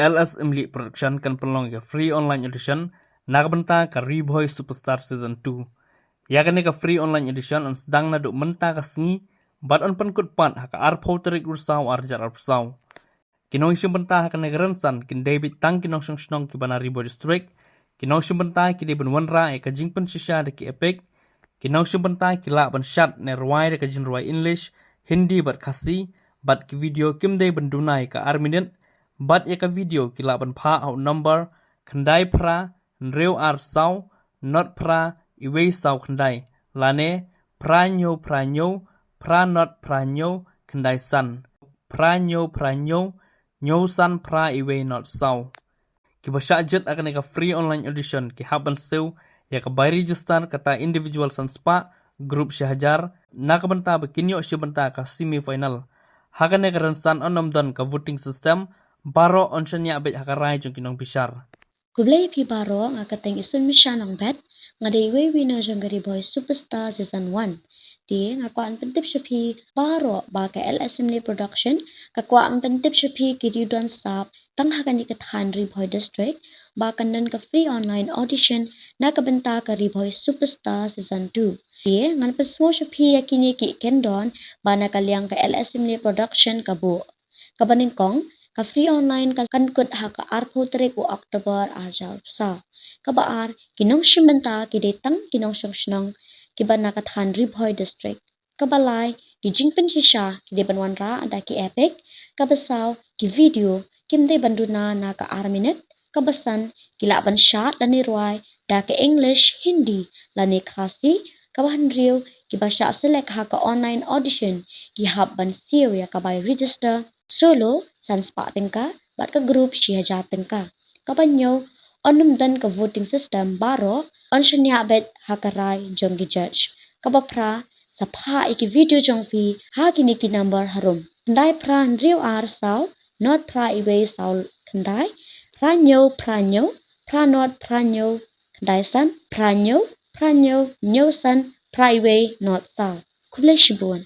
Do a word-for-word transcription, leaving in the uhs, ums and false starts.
L S Imli Production kan pynlong ïa ka free online audition na ka bynta ka Ri Bhoi Superstar Season two. Ïa kane ka free online audition yn sdang naduh mynta ka sngi bad yn pynkut pat ha ka arphew tarik Risaw arhajar arphew saw. Ki nongshim bynta ha kane ka rynsan kin dei beit tang ki nongshong shnong kiba na Ri Bhoi District. Ki nongshim bynta ki dei ban wanrah ïa ka jingpynshisha da ki epic. Ki nongshim bynta ki lah ban shad ne rwai da ka jingrwai English, Hindi bad Khasi, bad ki video kim dei ban duna ïa ka ar minit, bad ïa ka video ki lah ban phah ha u number khyndai phra hynriew ar saw nod phra iwei saw khyndai, lane phra hynñiew phra hynñiew phra nod phra hynñiew khyndai san, phra hynñiew phra hynñiew hynñiew san phra iwei nod saw. Kiba shah jied ha kane ka free online audition ki hap ban siew ïa ka bai register kata individual san spah, group shi hajar, na ka bynta ba kin ïoh shim bynta ka semi final. Ha kane ka rynsan yn ym don ka voting system, baroh yn shaniah beit ha ka rai jong ki nongbishar. Khublei phi baroh, nga kyrteng Isun Misha Nongbet, nga dei iwei winner jong ka Ri Bhoi Superstar Season one. Te nga kwah ban pyntip sha phi baroh ba ka L S Imli Production ka kwah ban pyntip sha phi ki riewdon sap tang ha kane ka thaiñ Ri Bhoi District ba kan don ka free online audition na ka bynta ka Ri Bhoi Superstar Season two. Te ngan pynsngew sha phi ïa kine ki kyndon ba na ka liang ka L S Imli Production ka buh. Kaba nyngkong, ka free online ka kan kut ha ka arphew tarik u October arhajar arphew saw. Kaba ar, ki nongshim bynta ki dei tang ki nongshong shnong kiba na ka thaiñ Ri Bhoi District. Kaba lai, ki jingpynshisha ki dei ban wanrah da ki epic. Kaba saw, ki video kim dei ban duna na ka ar minit. Kaba san, ki lah ban shad lane rwai da ka English, Hindi lane Khasi. Kaba hynriew, kiba shah select ha ka online audition ki hap ban siew ïa ka bai register. Solo san spah tyngka bad ka group shi hajar tyngka. Kaba hynñiew, yn ym don ka voting system, baroh yn shaniah beit ha ka rai jong ki judge. Kaba phra, sa phah ïa ki video jong phi ha kine ki number harum: khyndai phra hynriew ar saw nod phra iwei saw khyndai, phra hynñiew phra hynñiew phra nod phra hynñiew khyndai san, phra hynñiew phra hynñiew hynñiew san phra iwei nod saw. Khublei shibun.